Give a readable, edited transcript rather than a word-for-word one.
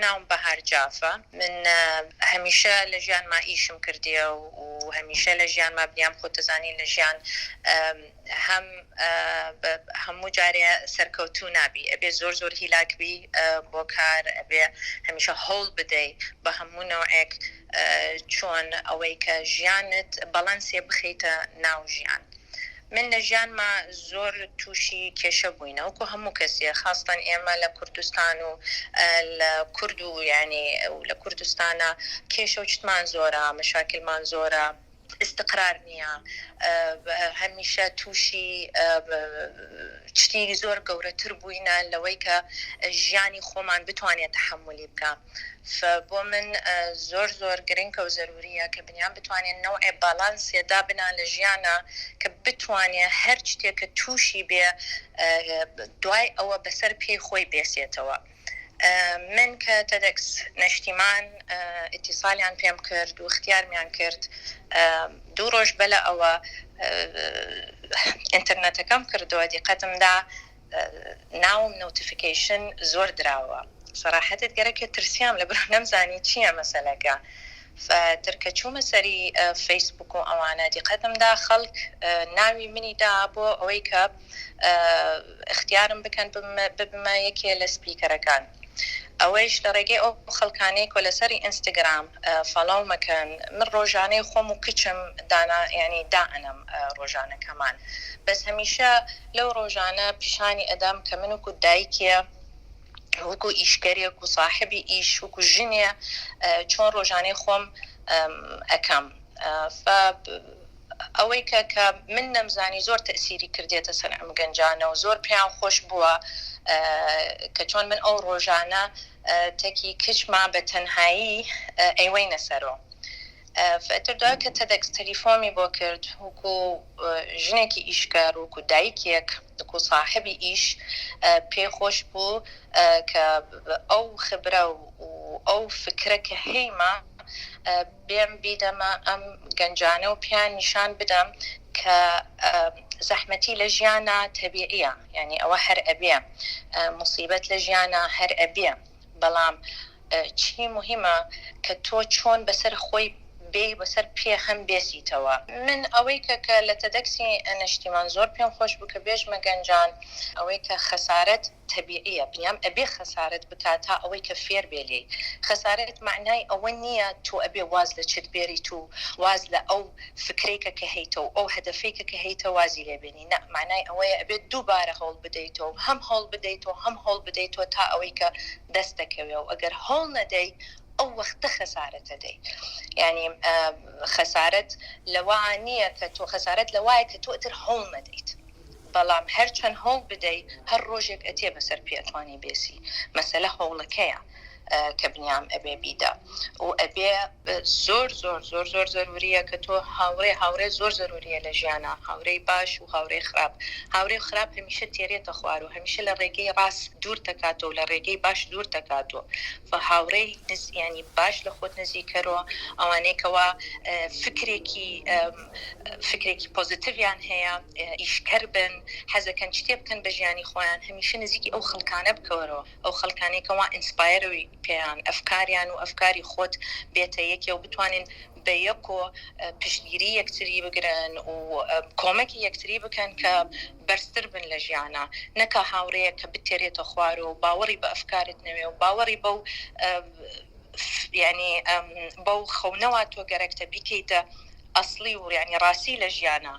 ناوم بەهار جافە. من هەمیشە لە ژیانما ئیشم کردیە و هەمیشە لە ژیانما بنیام، خۆتەزانی لە ژیان هەم هەموو جارێ سەرکەوتوو نابی، ئەبێ زۆر زۆر هیلاک بی بۆ کار، ئەبێ هەمیشە هەوڵ بدەی بە هەموو نەوعێک چۆن ئەوەی کە ژیانت بەڵەنسێ بخەیتە ناو ژیان. من لە ژیانما زۆر تووشی کێشە بووینە وەکو هەموو کەسێ، خاستەن ئێمە لە کوردستان و لە کورد و یعنی لە کوردستانە کێشە و چتمان زۆرە، مەشاکلمان زۆرە، ئیستقرار نییە، هەمیشە تووشی شتی زۆر گەورەتر بووینە لەوەی کە ژیانی خۆمان بتوانێت تەحەمولی بکە. بۆ من زۆر زۆر گرنگە و زەروریە کە بنیان بتوانێت نەوعێ بالانسێ دابنا لە ژیانە کە بتوانێت هەر شتێک کە تووشی بێ دوای ئەوە بەسەر پێی خۆی بێسێتەوە. من کە تەدەکس نەشتیمان ئیتیسالیان پێم کرد و اختیارمیان کرد، 2 ڕۆژ بەلە ئەوە ئینتەرنێتەکەم کردەوە، دیقەتمدا ناوم notification زۆر دراوە. سەراحەتت گەرەکە ترسیام لە بەر نەمزانی چییە مەسەلەکە. ترکە چوومە سەری فەیسبوک و ئەوانە، دیقەتمدا خەڵک ناوی منی دا بۆ ئەوەی کە اختیارم بکەن ببمە یەکێ لە speaker ەکان. ئەوەیش لە ڕێگەی ئەو خەڵکانەی کۆ لەسەری ئینستاگرام follow مەکەن. من ڕۆژانەی خۆم و کچم دانا، ینی دائەنەم ڕۆژانەکەمان، بەس هەمیشە لەو ڕۆژانە پیشانی ئەدەم کە من وەکو دایکێ، وەکو ئیشکەرێک و ساحبی ئیش، وەکو ژنێ چۆن ڕۆژانەی خۆم ئەەکەم. ئەوەی کە من نەمزانی زۆر تەسیری کردێتە سەر ئەم گەنجانە و زۆر پێیان خۆش بووە کە چۆن من ئەو ڕۆژانە تەکی کچما بە تەنهایی ئەیوەینە سەرۆ. فتر دوای کە تەدەکس تەلیفۆمی بۆ کرد، وەکو ژنێکی ئیشکەر، وەکو دایکێک، وەکو ساحبی ئیش، پێی خۆش بوو کە ئەو خبرە و ئەو فکرە کە هەیمە بێم بیدەمە ئەم گەنجانە و پیان نیشان بدەم کە زەحمەتی لە ژیانە تەبیعیە، یعنی ئەوە هەر ئەبێ، مصیبەت لە ژیانە هەر ئەبێ، بەڵام چی مهمە کە تۆ چۆن بەسەر خۆی بێ بەسەر پێ هەم بێسیتەوە. من ئەوەی کە لە تەدەکسی نەشتیمان زۆر پێم خۆش بوو کە بێژمە گەنجان ئەوەی کە خەسارەت تەبیعیە، بنیام ئەبێ خەسارەت بکات تا ئەوەی کە فێر بێ لێی. خەسارەت معنای ئەوە نییە تۆ ئەبێ واز لە چت بێریت و واز لە ئەو فکرێکە کە هەیتە و ئەو هەدەفێکە کە هەیتە وازی لێبێنی. نە، معنای ئەوەیە ئەبێت دووبارە هەوڵ بدەیتەوە، هەم هەوڵ بدەیتەوە، هەم هەوڵ بدەیتەوە تا ئەوەی کە دەست دەکەوێ. و ئەگەر هەوڵ نەدەی، ئەو وەختە خەسارەتە دەی. یعنی خەسارەت لەوە نییە کە تۆ، خەسارەت لەوایە کە تۆ ئیتر هەوڵ نەدەیت. بەڵام هەرچەند هەوڵ بدەی، هەر ڕۆژێک ئەتێ بەسەر پێ ئەتوانی بێسی. مەسەلە هەوڵەکەیە کە بنیام ئەبێ بیدا و ئەبێ زۆر زۆر زۆر زۆر زەروریە کە تۆ هاوڕێ، هاوڕێ زۆر زەروریە لە ژیانە، هاوڕێی باش و هاوڕێی خراپ. هاوڕێ خراپ هەمیشە تێرێتە خوار و هەمیشە لە ڕێگەی ڕاست دوور دەکاتەوە، لە ڕێگەی باش دوور دەکاتەوە. هاوڕێی ینی باش لە خۆت نزیکەرەوە، ئەوانەی کەوا فکرێکی positive یان هەیە، ئیشکەر بن، حەزەکەن شتێ بکەن بە ژیانی خۆیان، هەمیشە نزیکی ئەو خەڵکانە بکەوەرەوە، ئەو خەڵکانەی کەوا inspire ی پێیان، ئەفکاریان و ئەفکاری خۆت بێتە یەکێ و بتوانین بە یەکۆ پشتگیری یەکتری بگرن و کۆمەکی یەکتری بکەن کە بەرزتر بن لە ژیانە. نەکە هاوڕەیە کە بتێرێتە خوار و باوەڕی بە ئەفکارت نەوێ و باوەڕی بەو ینی بەو خەونەوە تۆ گەرەکتە بیکەیتە ئەسڵی و ینی ڕاستی لە ژیانە.